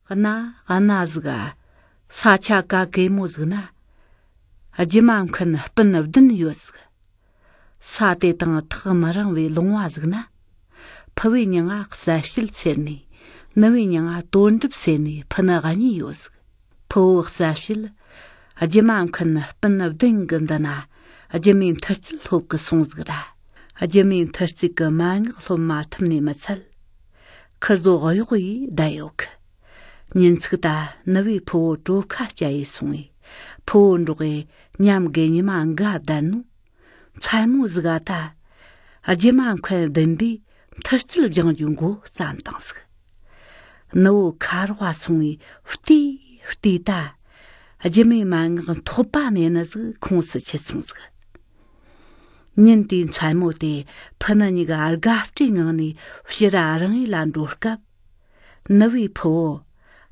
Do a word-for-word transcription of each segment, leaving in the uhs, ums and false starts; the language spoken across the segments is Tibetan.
གནའ་གནའ་ཟིག་ག་ས་ཆ་ག་གེ་མོ་ཟིག་ན། རྒྱུ་མ་མཁན་སྤུན་བདུན་ཡོད་ཟིག་ས་དེ་དང་ཐག་མི་རིང་བའི་ལུང་བ་ཟིག་ན། ཕུ་བོའི་མྱིང་ང་གསལ་བྱེད་ཟེར་ནས། ནུ་བོའི་མྱིང་ང་དོན་གྲུབ་ཟེར་ནས་ཕུ་ནུ་གཉིས་ཡོད་ཟིག་ཕུ་བོ་གསལ་བྱེད། རྒྱུ་མ་མཁན་སྤུན་བདུན་གི་འདི་ན། རྒྱུ་མའི་མཐུ་རྩལ་སློབ་གི་སོང་ཟིག་ར། རྒྱུ་མའི་མཐུ་རྩལ་གི་མན་ངག་སློབ་མ་ཐུབ་ནས་མི་ཚད། ཁུར་ཟོ་གཡོག་ཡིས་བསྡད་ཡོད་གི་ཉིན་ཅིག་ད་ནུ་བོས་ཕུ་བོ་གྲོ་ཁ་བསྐྱལ་ཡས་སོང་བས། ཕུ་བོ་འགྲོགས་ཡས་མཉམ་གི་ཉི་མ་འགའ་བསྡད་ནོ། མཚན་མོ་ཟིག་ག་ད། རྒྱུ་མ་མཁན་བདུན་པས་མཐུ་རྩལ་སྦྱང་རྒྱུའི་འགོ་བརྩམས་བཏང་ཟིག་ནུ་བོ་ཁ་རོག་སོང་བས་བལྟས་བལྟས་ད། རྒྱུ་མའི་མན་ངག་འཐོབ་པ་མེད་ནི་ཟིག་ཁོངས་སུ་ཆུད་སོང་ཟིག་ཉིན་དེའི་མཚན་མོ་དེ་ཕུ་ནུ་གཉིས་ཀ་དགའ་སྤྲོའི་ངང་ནས་ཕྱིར་ར་རང་ཡུལ་ལ་འགྲོ་སྐབས། ནུ་བོས་ཕུ་བོ།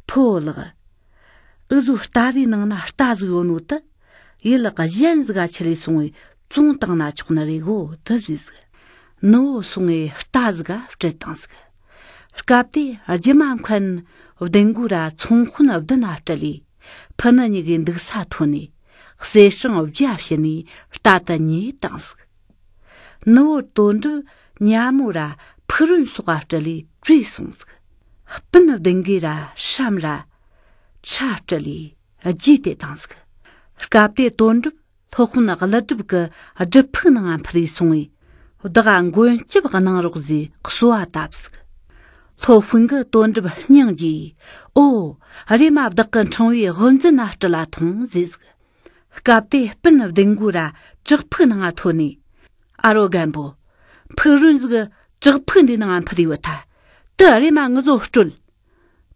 ཕུ་བོ་ལགས། འུ་ཟོའི་རྟ་རའི་ནང་ན་རྟ་ཟིག་ཡོད་ནོ་དེ། ཡུལ་གཞན་ཟིག་ག་ཁྱེར་ཡས་སོང་བས་བཙོང་བཏང་ན་ཆོག་ནི་རེད་གོ་དེ་ཟེར་ཟིག་ནུ་བོ་སོང་བས་རྟ་ཟིག་ག་སྤྲད་བཏང་ཟིག་སྐབས་དེ་རྒྱུ་མ་མཁན་བདུན་གོ་ར་ཚོང་དཔོན་བདུན་ན་སྤྲད་ལས། ཕུ་ནུ་གཉིས་ཀའི་འདུག་ས་ཐོན་ནས་གསེར་སྲང་བརྒྱ་བྱིན་ནས་རྟ་དེ་ཉོས་བཏང་ཟིག་ནུ་བོ་དོན་གྲུབ་ཉ་མོ་ར་ཕུག་རོན་སོགས་ལ་སྤྲད་ལས་བྲོས་སོང་ཟིག་སྤུན་བདུན་གོ་ར་སྲམ་ར་ཁྲ་སྤྲད་ལས་རྗེས་དེད་བཏང་ཟིག་སྐབས་དེ་དོན་གྲུབ་སློབ་དཔོན་ཀླུ་སྒྲུབ་ཀྱི་སྒྲུབ་ཕུག་ནང་ཕུད་ཡས་སོང་བས། བདག་མགོན་སྐྱབས་གནང་རོགས་ཟེར་གསོལ་བ་བཏབ་ཟིག་སློབ་དཔོན་གྱིས་དོན་གྲུབ་སྙིང་རྗེ་ཡིས། ཨོ། རེམ་མ་བདག་གི་འཕྲེང་བའི་དབུ་འཛིན་ན་སྤྲུལ་ལ་ཐོངས་ཟེར་ཟིག་སྐབས་དེ་སྤུན་བདུན་གོ་ར་བྲག་ཕུག་ནང་ཐོན་ནས། ཨ་རོ་རྒན་པོ། ཕུག་རོན་ཟིག་བྲག་ཕུག་འདི་ནང་ཕུད་ཡོད་ཐལ། དེ་རེམ་མ་ངུ་ཟོ་སྤྲོད།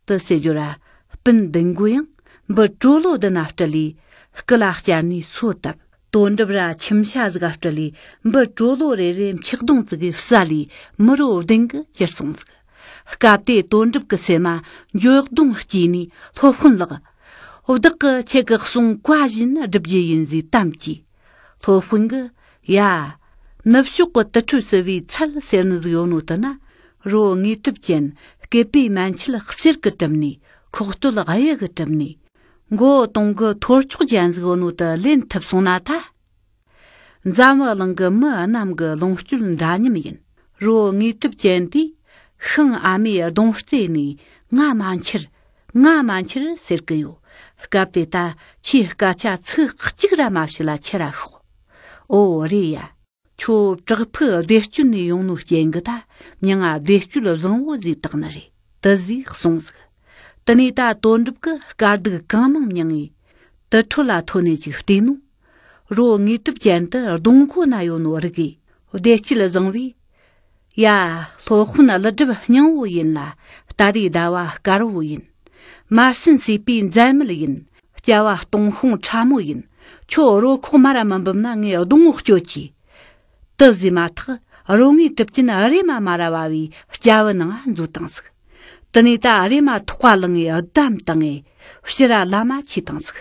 དེ་ཟེར་རྒྱུ་ར། སྤུན་བདུན་གོ་ཡང་འབུ་གྲོ་ལོད་དེ་ན་སྤྲུལ་ལས་སྐུ་ལ་བསྐྱལ་ནས་སོ་བཏབ། དོན་གྲུབ་ར་ཁྱིམ་བྱ་ཟིག་ག་སྤྲུལ་ལས་འབུ་གྲོ་ལོད་རེ་རེ་འཁྱག་རྡུང་ཙིག་གེ་བསད་ལས་མི་རོ་བདུན་གོ་གྱུར་སོང་ཟིག་སྐབས་དེ་དོན་གྲུབ་ཀྱི་སེམས་མ་འགྱོད་གདུང་སྐྱེས་ནས། སློབ་དཔོན་ལགས། བདག་གིས་ཁྱེད་ཀྱི་གསུང་བཀའ་བཞིན་སྒྲུབ་རྒྱུ་ཡིན་ཟེར་དམ་བཅས། སློབ་དཔོན་གྱིས། ཡ། ནུབ་ཕྱོགས་ཀྱི་དུར་ཁྲོད་བསིལ་བའི་ཚལ་ཟེར་ནི་ཟིག་ཡོད་ནོ་དེ་ན། རི་བོ་དངོས་གྲུབ་ཅན་སྐེད་པའི་མན་ཆད་གསེར་གྱིས་གྲུབ་ནས། ཁོག་སྟོད་གཡུ་གིས་གྲུབ་ནས། མགོ་བོ་དུང་གི་ཐོར་ཅོག་ཅན་ཟིག་ཡོད་ནོ་དེ་ལེན་ཐུབ་སོང་ན་ཐལ། འཛམ་བུ་གླིང་གི་མི་རྣམས་ཀྱི་ལོངས་སྤྱོད་འདྲ་མཉམ་ཡིན། རི་བོ་དངོས་གྲུབ་ཅན་དེས་ཤིང་ཨ་མའི་གདོང་རྩེ་ནས། ང་མ་འཁྱེར། ང་མ་འཁྱེར་ཟེར་གི་ཡོད། སྐབས་དེ་ད་ཁྱོས་སྐད་ཆ་ཚིག་གཅིག་ར་མ་བཤད་ལ་ཁྱེར་ར་ཤོག་ཨོ་རེད་ཡ། ཁྱོད་བྲག་ཕུག་བདེ་སྤྱོད་ནས་ཡོང་ནོ་རྐྱེན་གྱིས་ད་མྱིང་ང་བདེ་སྤྱོད་བཟང་བོ་ཟེར་བཏགས་ནི་རེད། དེ་ཟིག་གསུངས་ཟིག་དེ་ནས་ད་དོན་གྲུབ་ཀྱིས་དཀའ་སྡུག་གང་མང་མྱངས་ངེ་དུར་ཁྲོད་ལ་ཐོན་ནས་ཅིག་བལྟས་ནོ། རི་བོ་དངོས་གྲུབ་ཅན་དེ་སྡོང་མགོ་ན་ཡོད་ནོ་རིག་གེ་བདེ་སྐྱིད་བཟང་བོས། ཡ། སློབ་དཔོན་ཀླུ་སྒྲུབ་སྙིང་བོ་ཡིན་ལ། རྟ་རའི་ཟླ་བ་དཀར་བོ་ཡིན། མར་སེར་བསྲེས་པའི་མཛེས་མེད་ཡིན། སྐྱ་བ་སྟོང་ཤོང་ཁྲ་མོ་ཡིན། ཁྱོད་རོ་ཁོག་མ་ར་མི་འབུམ་ན་ངས་སྡོང་བོ་གཅོད་ཀྱིས། དེ་ཟིག་མ་ཐག་རི་བོ་དངོས་གྲུབ་ཅན་རེམ་མ་མ་ར་བ་བའི་སྐྱ་བོའི་ནང་འཛུལ་བཏང་ཟིག་དེ་ནས་ད་རེམ་མ་ཐོག་པ་ལངས་ངེ་བསྡམས་བཏང་ངེ་ཕྱིར་ར་ལམ་མ་ཆས་བཏང་ཟིག་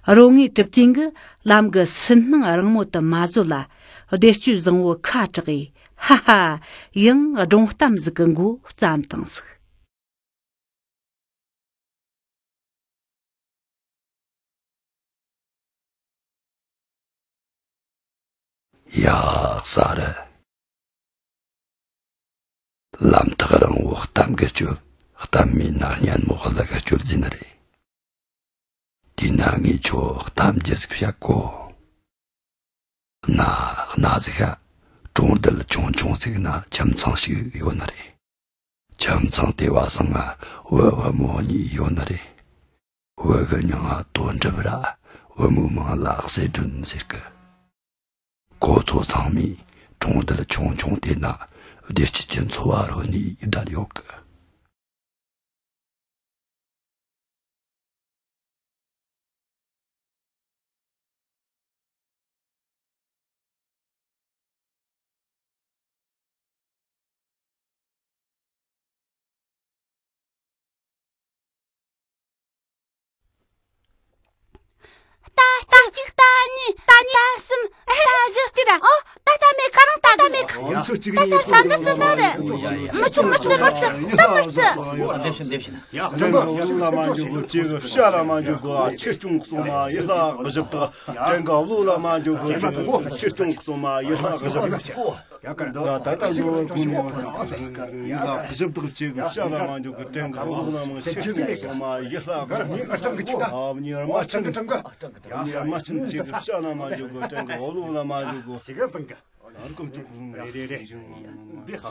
རི་བོ་དངོས་གྲུབ་ཅན་གྱིས་ལམ་གྱི་སུན་སྣང་རིང་མོ་དེ་མ་བཟོད་ལ། བདེ་སྤྱོད་བཟང་བོ་ཁ་གྲག་གིས་ཧ་ཧ། ཡང་སྒྲུང་གཏམ་ཟིག་གི་མགོ་བརྩམས་བཏང་ཟིག་ཡ། གསར། ལམ་ཐག་རིང་བོ་གཏམ་གྱི་སྤྱོད། གཏམ་མེད་ན་སྙན་མོ་གླུ་གི་སྤྱོད་ཟེར་ནི་རེད། དེས་ན་ངས་ཁྱོད་གཏམ་རྒྱུད་ཟིག་བཤད་གོ། གནའ་གནའ་ཟིག་ག་གྲོང་རྡལ་ཆུང་ཆུང་ཟིག་ན་ཁྱིམ་ཚང་ཞིག་ཡོད་ནི་རེད། ཁྱིམ་ཚང་དེ་བ་སང་ང་བུ་བུ་མོ་གཉིས་ཡོད་ནི་རེད། བུ་གི་མྱིང་ང་དོན་གྲུབ་ར། བུ་མོའི་མིང་ལ་གསེར་སྒྲོན་ཟེར་གི་ཁོ་ཚོ་ཚང་མས་གྲོང་རྡལ་ཆུང་ཆུང་དེ་ན་བདེ་སྐྱིད་ཀྱི་འཚོ་བ་རོལ་ནས་བསྡད་ཡོད་གི་རྟ་གཅིག་རྟ་གཅིག་རྟ་གཉིས་རྟ་གཉིས་རྟ་གསུམ་རྟ་བཞི་སྟེར་ར། ཨོ། ད་རྟ་མེད་ཁ་རང་རྟ་མེད་ཁ། ཡ་ ད་ས་ས་འདི་ཙི་ན་རེད། མི་ཆུང་མི་ཆུང་མི་ཆུང་ད་མི་ཆུང་། འདེབས་ཤིག་འདེབས་ཤིག་ཡ། དྲན་པ་བློ་ལ་མ་འཇུག་གོ། ཅེས་བྱ་ལ་མ་འཇུག་གོ། ཨ་ཆེ་ཆུང་གསུང་མ་ཡི་ལྷ་གི་ཞབས་བཏགས། དྲན་པ་བློ་ལ་མ་འཇུག་གོ། ཅེས་ཆེ་ཆུང་གསུང་མ་ཡི་ལྷ་གི་ཞབས་བཏགས། ཡ། ད་ལྟ་འགྲོ་བ་ཀུན་ནས་ཡི་ལྷ་གི་ཞབས་བཏགས། ཅེས་བྱ་ལ་མ་འཇུག་གོ། དྲན་པ་བློ་ལ་མ་ཆེ་ཆུང་གསུང་མ་ཡི་ལྷ་གི། ཨ་ཉི་མ་ཆེན། ཉི་མ་ཆེན། ཅེས་བྱ་ལ་མ་འཇུག་གོ། དྲན་པ་བློ་ལ་མ་འཇུག་གོ། ཨ་ཀུན་ཏུ་ཀུན། རེ་རེ་རེ།